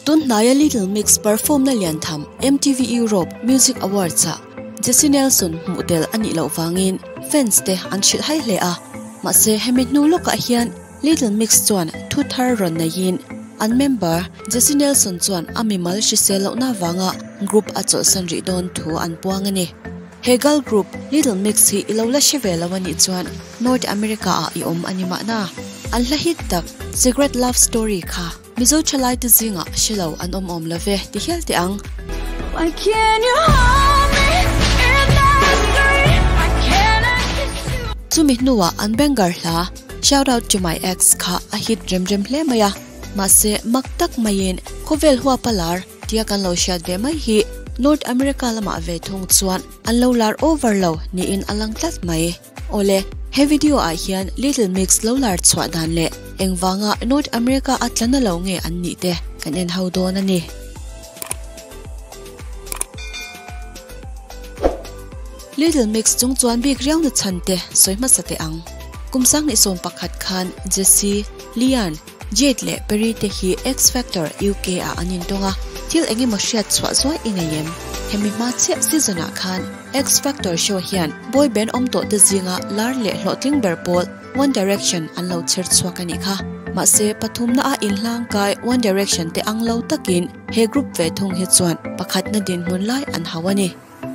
Tun hnaia Little Mix perform na lian tham MTV Europe Music Awards ah Jesy Nelson hmuh tel a nih loh vangin fans te an hrilh hai hle a. Mahse hemi hnu lawkah hian Little Mix chuan thu thar rawn neiin an member Jesy Nelson chuan a mimal hrisel lohna vanga group a chawlhsan rih dawn thu an puang a ni. He girl group Little Mix hi i lo la hre ve lo a nih chuan North America ah i awm a ni mahna. An hla hit tak Secret Love Story kha Mizo thalai te zingah hre lo an awm awm lo ve ti hial teh ang. Why can't you hold me in the street? Why can't I kiss you? Chumi hnuah an banger hla Shout Out To My Ex kha a hit rem rem hle mai a, mahse mak tak maiin khawvel huapa lar tia kan lo hriat ve mai hi North America lamah ve thung chuan an lo lar over lo niin a lang tlat mai. Awle, he video ah hian Little Mix lo lar chhuah dan leh engvanga North America a tla na lo nge an nih te kan en ho dawn a ni. Little Mix chung chuan bik riau na chhan te sawi hmasa teh ang. Kum sang 11 khan Jessie, Leanne, Jade leh Perrie te hi X Factor UK ah an intawng a, thil eng emaw hriat chhuah zuai i nei em? Hemi hma chiah season ah khan X Factor show hian boy band awm tawh te zinga lar leh hlawhtling ber pawl One Direction an lo chher chhuak a nih kha. Mahse, pathumna a inhlang kai One Direction te ang lo takin he group ve thung hi chuan pakhatna dinhmun lai an hau a ni.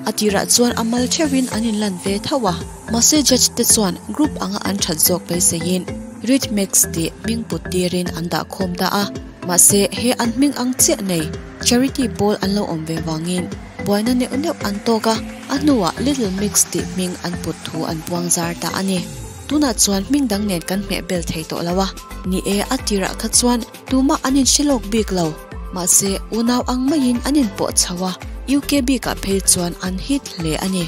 A tirah chuan a mal theuhin an inlan ve tho a, mahse judge te chuan group anga an that zawk beiseiin Rhythmix tih hming put tirin an dah khawm ta a, mahse he an hming ang chiah nei Charity pawl an lo awm ve vangin buaina neuh neuh an tawk a, a hnuah Little Mix tih hming an put thu an puang zar ta a ni. Tunah chuan hming dang nen kan hmeh bel thei tawh lo a, ni e a tirah kha chuan Tumah an inhre lawk bik lo, mahse unau ang maiin an inpawh chho a, UK bikah phei chuan an hit hle a ni.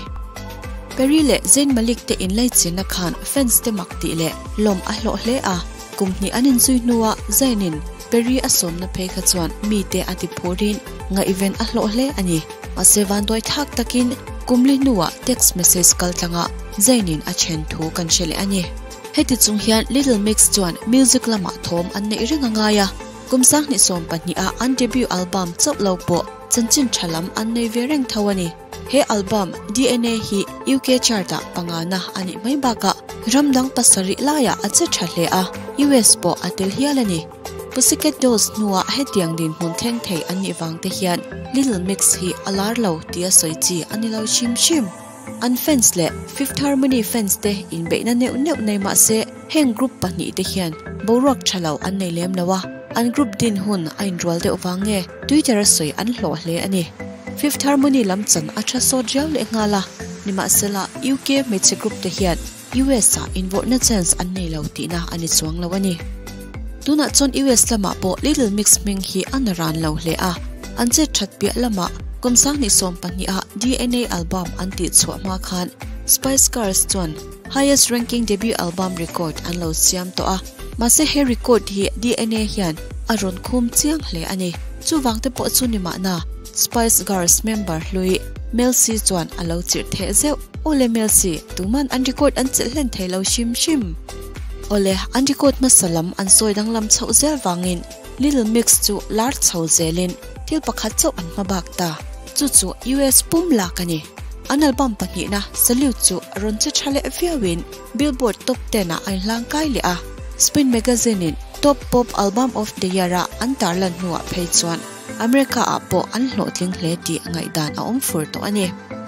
Perry leh Zayn Malik te inlaichinna khan fans te mak tih leh lawm a hlawh hle a, kum hnih an inzui hnuah Zayn-in Perry a sawmna phei kha chuan mite a ti phurin ngaihven a hlawh hle a ni. Mahse vanduai thlak takin kum li hnuah text message kaltlanga Zayn-in a then thu kan hre leh a ni. Heti chung hian Little Mix chuan music lamah thawm an neih reng a ngai a, kum 2012 a an debut album chauh lo pawh chanchin tha lam an nei ve reng tho a ni. He album, DNA hi UK chart-ah pangana a nih mai bakah ram dang pasarih laiah a che tha hle a, US pawh a tel hial a ni. Pussycat Dolls hnuah hetiang dinhmun thleng thei an nih vang te hian Little Mix hi a lar lo tia sawi chi a ni lo hrim hrim. An fans leh Fifth Harmony fans te inbeihna neuh neuh nei mah se heng group pahnihte hian boruak tha lo an nei lem lo a, an group din hun a inrual deuh vang nge Twitter a sawi an hlawh hle a ni. Fifth Harmony lam chan a tha sawt riau leh nghal a, nimahsela UK hmeichhe group te hian US ah invawrhna chance an nei lo tihna a ni chuang lo a ni. Tunah chuan US lamah pawh Little Mix hming hi a na ran lo hle a, an chet that piah lamah kum 2012 ah DNA album an tih chhuah hma khan Spice Girls chuan highest ranking debut album record an lo siam tawh a, mahse he record hi DNA hian a rawn khum chiang hle a ni. Chuvang te pawh chu ni mahna Spice Girls member hlui Mel C chuan a lo chirh theh zeuh. Awle Mel C, tuman an record an chelh hlen thei lo hrim hrim. Awle, an record hmasa lam an sawi danglam chhoh zel vangin Little Mix chu lar chho zelin thil pakhat chauh an hma bak ta. Chu chu US pum lak a ni. An album pahnihna Salute chu rawn che tha leh viauin Billboard Top Ten ah a inhlang kai leh a. Spin Magazine in Top Pop Album of the Year a an tarlan hnuah phei chuan America ah pawh an hlawhtling hle tih ngaihdan a awm fur tawh a ni.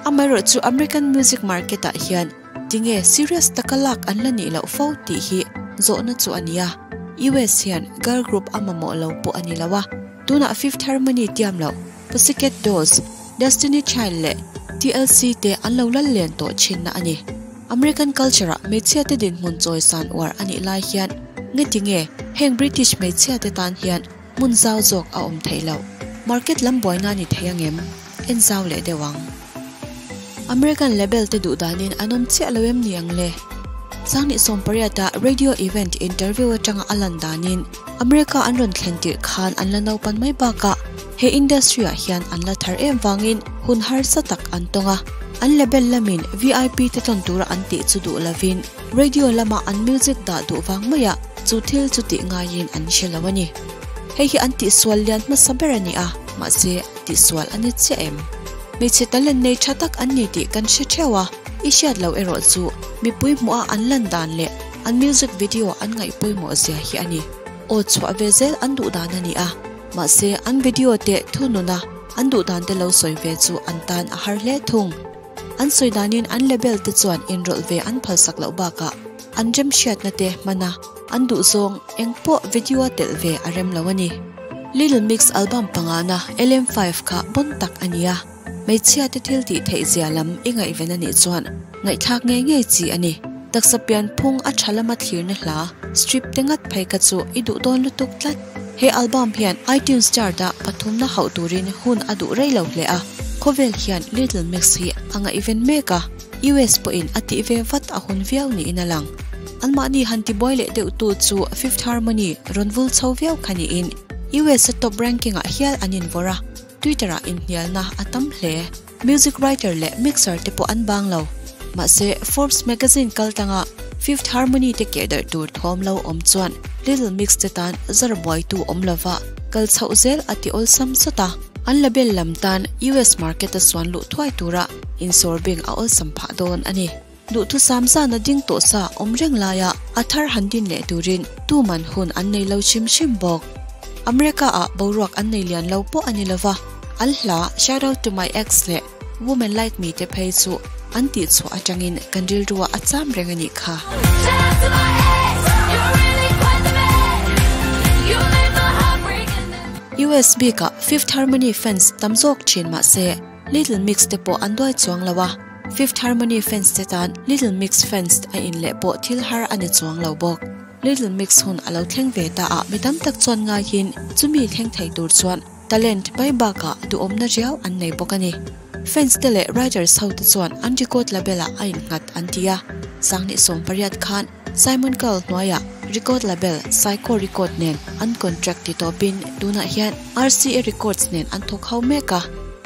Amaherawhchu American music market ah hian tinge serious taka lak an la nih loh fo tih hi zawhna chu a ni a. US hian girl group a mamawh lo pawh a ni lo a, tunah Fifth Harmony tiam loh Pussycat Dolls, Destiny Child leh TLC te an lo lal len tawh thinna a ni. American culture ah hmeichhia te dinhmun chawisan uar a nih lai hian nge tinge heng British hmeichhia te tan hian Hmun zau zawk a awm theih loh. Market lam buaina ni thei angem? En zau leh deuh ang. American label te duh danin an awm chiah lo em ni ang le? 2018 ah radio event interview atanga a lan danin America an rawn thlen tirh khan an la naupan mai bakah he industry ah hian an la thar em vangin hun harsa tak an tawng a. An label lamin VIP te tawn tura an tih chu duh lovin radio lama an music dah duh vang maiah chu thil chu tih ngaiin an hre lo a ni. Hei hi an tihsual lian hmasa ber a ni a, mahse tihsual a ni chiah em? Hmeichhe talent nei tha tak an ni tih kan hre theuh a, i hriat loh erawh chu mipui hmuha an lan dan leh an music video an ngaih pawimawh zia hi a ni. Aw chhuah ve zel an duh dan a ni a, mahse an video te thununa an duh dan te lo sawi ve chu an tan a har hle thung. An sawi danin an label te chuan inrawlh ve an phalsak loh bakah an remhriatna te hman a, an duhzawng eng pawh video a telh ve a rem lo a ni. Little Mix album pangana LM5 kha bon tak a ni a, hmeichhia te thil tih theih zia lam i ngaihven a nih chuan ngaihthlak ngei ngei chi a ni. Taksa pian phung a tha lama thlirna hla strip te ngat phei kha chu i duh dawn lutuk tlat. He album hian iTunes chart ah pathumna hauh turin hun a duh rei lo hle a, khawvel hian Little Mix hi a ngaihven mek a. US pawhin a tih ve vat a hun viau niin a lang. Anmahni han tibuai leh deuhtu chu Fifth Harmony rawn vul chho viau kha niin US a top ranking ah hial an invawrh a, Twitter ah inhnialna a tam hle. Music writer leh mixer te pawh an bang lo. Mahse, Forbes magazine kaltlanga Fifth Harmony te kehdarh tur thawm lo awm chuan Little Mix te tan zar buaitu awm lova kal chhoh zel a ti awlsam sawt a. An label lam tan US market a suan luh thuai tura insawr bing a awlsam phah dawn a ni. Duhthusam zana ding tawh sa awm reng laia a thar han din leh turin tuman hun an nei lo hrim hrim bawk. America ah boruak an nei lian lo pawh a ni lova, an hla Shout Out To My Ex leh Woman Like Me te phei chu an tihchhuah atangin kan rilruah a cham reng a nih kha. US bikah Fifth Harmony fans tam zawk thin mah se Little Mix te pawh an duai chuang lo a, Fifth Harmony fans te tan Little Mix fans a in leh pawh thil har a ni chuang lo bawk. Little Mix hun a lo thleng ve ta a mi tam tak chuan ngaiin chumi thleng thei tur chuan talent mai bakah duhawmna riau an nei bawk a ni. Fans te leh writers ho te chuan an record label ah a innghat an ti a, 2018 khan Simon Cowell hnuaiah record label Syco Record nen an contract ti tawpin tunah hian RCA Records nen an thawk ho mek a.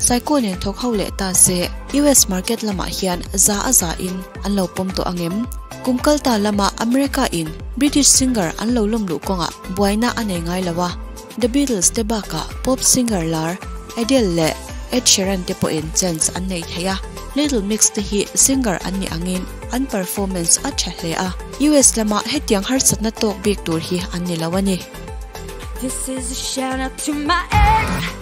Syco nen thawk ho leh ta se US market lamah hian za a za in an lo pawm tawh angem? Kum kal ta lama America in British singer an lo lawm luh kawngah buaina a nei ngai lo a, The Beatles te bakah pop singer lar Adele leh Ed Sheeran te pawhin chance an nei thei a, Little Mix te hi singer an nih angin an performance a tha hle a, US lama hetiang harsatna tawk bik tur hi an ni lo a ni. This is a shout out to my ex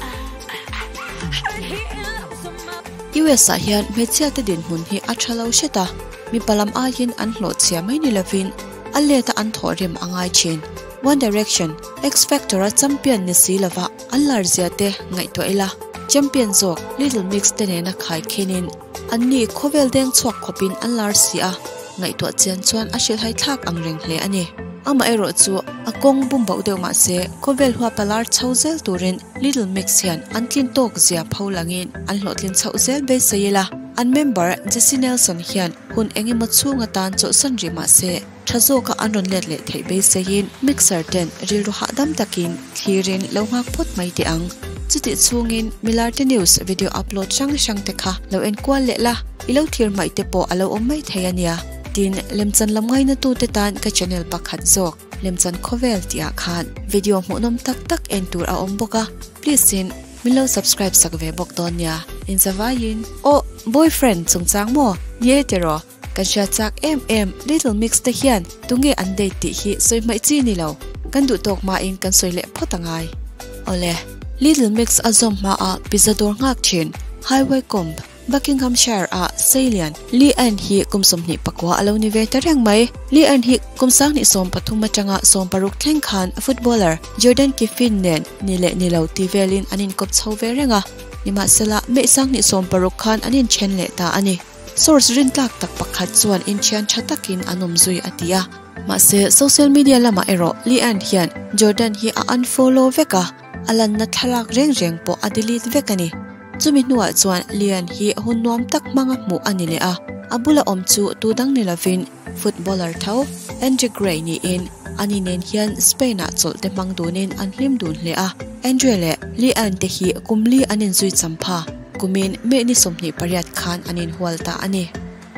Heard he loves my US ah hian hmeichhia te dinhmun hi a tha lo hret a, mipa lam aiin an hlawhchhia mai ni lovin a let a an thawhrim a ngai thin. One Direction, X Factor a champion ni si lova an lar zia te ngaihtuah ila, champion zawk Little Mix te nena khai khenin an ni khawvel deng chhuak khawpin an lar si a, ngaihtuah chian chuan a hrilhhai thlak ang reng hle a ni. Amaherawh chu a kawng bum bauh deuh mah se khawvel huapa lar chho zel turin Little Mix hian an tlin tawk zia pho langin an hlawhtlin chhoh zel beisei ila, an member Jessie Nelson hian hun engemaw chhung atan chawlhsan rih mah se, Tha zawka an rawn let leh theih beiseiin mixer ten rilru hahdam takin thlirin lo nghak phawt mai teh ang. Chutih chhungin Milarte News video upload hrang hrang te kha lo en kual leh la, i lo thlir hmaih te pawh a lo awm mai thei a nia. Tin, lemchan lam ngainatute tan ka channel pakhat zawk Lemchan Khawvel tih ah khan video hmuhnawm tak tak en tur a awm bawk a, please in min lo subscribe sak ve bawk dawn nia. Inzavaiin. Aw, boyfriend chungchang maw? Ni e tiraw? Kan hriat chak em em Little Mix te hian tunge an date tih hi sawi hmaih chi ni lo, kan duh tawk hmain kan sawi leh phawt a ngai. Awle, Little Mix a zawm hmaa pizza dawr nghak thin, High Wycombe, Buckinghamshire ah Seilian Lee Ann hi kum 24 a lo ni ve ta reng mai. Lee Ann hi kum 2013 atanga 16 thleng khan footballer Jordan Kiffin nen ni leh ni lo ti velin an inkawp chho ve reng a, nimahsela May 2016 khan an inthen leh ta a ni. Source rintlak tak pakhat chuan inthian tha takin an awm zui a ti a. Mahse, social media lamah erawh Leanne hian Jordan hi a unfollow vek a, a lanna thlalak reng reng pawh a delete vek a ni. Chumi hnuah chuan Leanne hi hun nuam tak hmanga hmuh a ni leh a, a bula awm chu tu dang ni lovin footballer tho Andre Gray niin ani nen hian Spain-ah chawlh te hmang dunin an hlim dun hle a. Andre leh Leanne te hi kum li an inzui champha. Kumin May ni 28 khan an inhual ta a ni.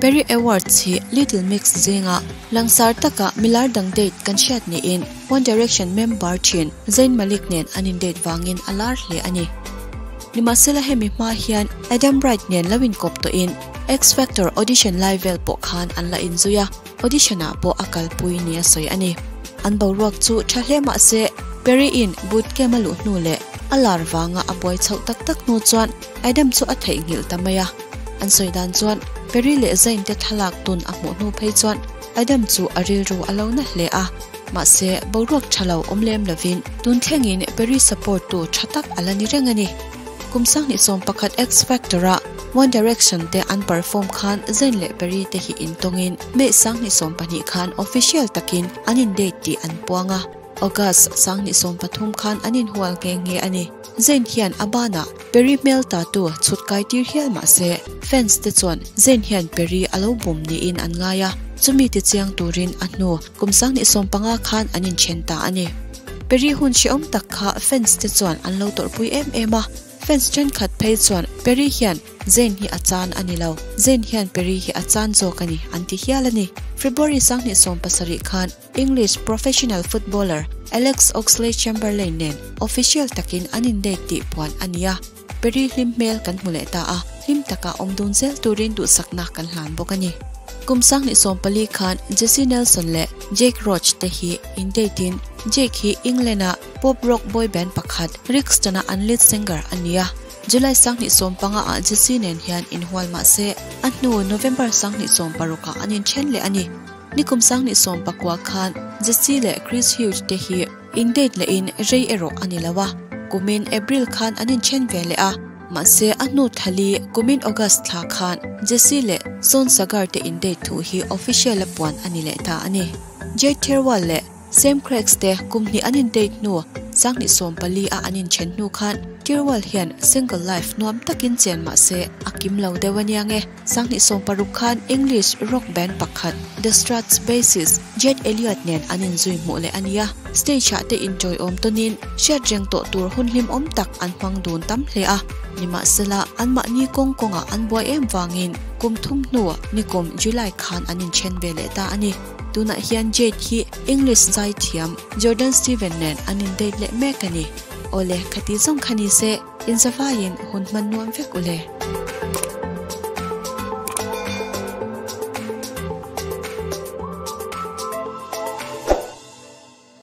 Perrie Edwards hi Little Mix zinga langsar taka milar dang date kan hriat niin One Direction member thin Zayn Malik nen an in date vangin a lar hle a ni. Nimahsela hemi hma hian Adam Bright nen lo inkawp tawhin X Factor audition lai vel pawh khan an la inzui a, audition ah pawh a kalpui nia sawi a ni. An boruak chu tha hle mahse Perrie in boot camp a luh hnu leh a lar vanga a buai chhoh tak tak hnu chuan Adam chu a theihnghilh ta mai a. An sawi dan chuan Perrie leh Zayn te thlalak tun a hmuh hnu phei chuan Adam chu a rilru a lo na hle a. Mahse, boruak tha lo awm lem lovin tun thlengin Perrie support tu tha tak a la ni reng a ni. Kum 2011 X Factor a One Direction te an perform khan Zayn leh Perrie te hi intawngin May 2020 khan official takin an in date tih an puang a. August 2030 khan an inhual nghe nghe a ni. Zayn hian a banah Perrie hmel tattoo chhut kai tir hial mah se, fans te chuan Zayn hian Perrie a lo bum niin an ngai a, chumi ti chiang turin a hnu kum 2015 khan an inthen ta a ni. Perrie hun hrehawm tak kha fans te chuan an lo tawrhpui em em a, fans thenkhat phei chuan Perrie hian Zayn hi a chan a ni lo, Zayn hian Perrie hi a chan zawk a ni an ti hial a ni. February 2017 khan English professional footballer Alex Oxlade-Chamberlain nen official takin an in date tih puan a ni a, Perrie hlim hmel kan hmu leh ta a, hlim taka awm dun zel turin duhsakna kan hlan bawk a ni. Kum 2014 khan Jessie Nelson leh Jake Roach te hi in date in Jake hi England-a pop rock boy band pakhat Rixton-a an lead singer a ni a, July 2015 ah Jessie nen hian inhual mah se a hnu November 2016 ah an inthen leh a ni. Nikum 2019 khan Jessie leh Chris Hughes te hi in date lehin rei erawh a ni lo a, kumin April khan an inthen ve leh a, mahse a hnu thali kumin August thla khan Jessie leh Sean Sagar te in date thu hi official a puan a ni leh ta a ni. Jade Thirlwall leh Sam Craigs te kum hnih an in date hnu 2014 a an inthen hnu khan Thirlwall hian single life nuam takin chen mahse a kim lo deuh a nia nge. 2016 khan English rock band pakhat The Struts bassist Jed Elliott nen an inzui hmuh leh a ni a, stage ah te inṭawiawm tawnin hriat reng tawh tur hun hlimawm tak an hmang dun tam hle a. Nimahsela, anmahni kawng kawngah an buai em vangin kum thum hnu nikum July khan an inthen ve leh ta a ni. Tunah hian Jade hi English zaithiam Jordan Steven nen an in date leh mek a ni. Awle, khati zawng kha ni se, inzavaiin hun hman nuam vek ule.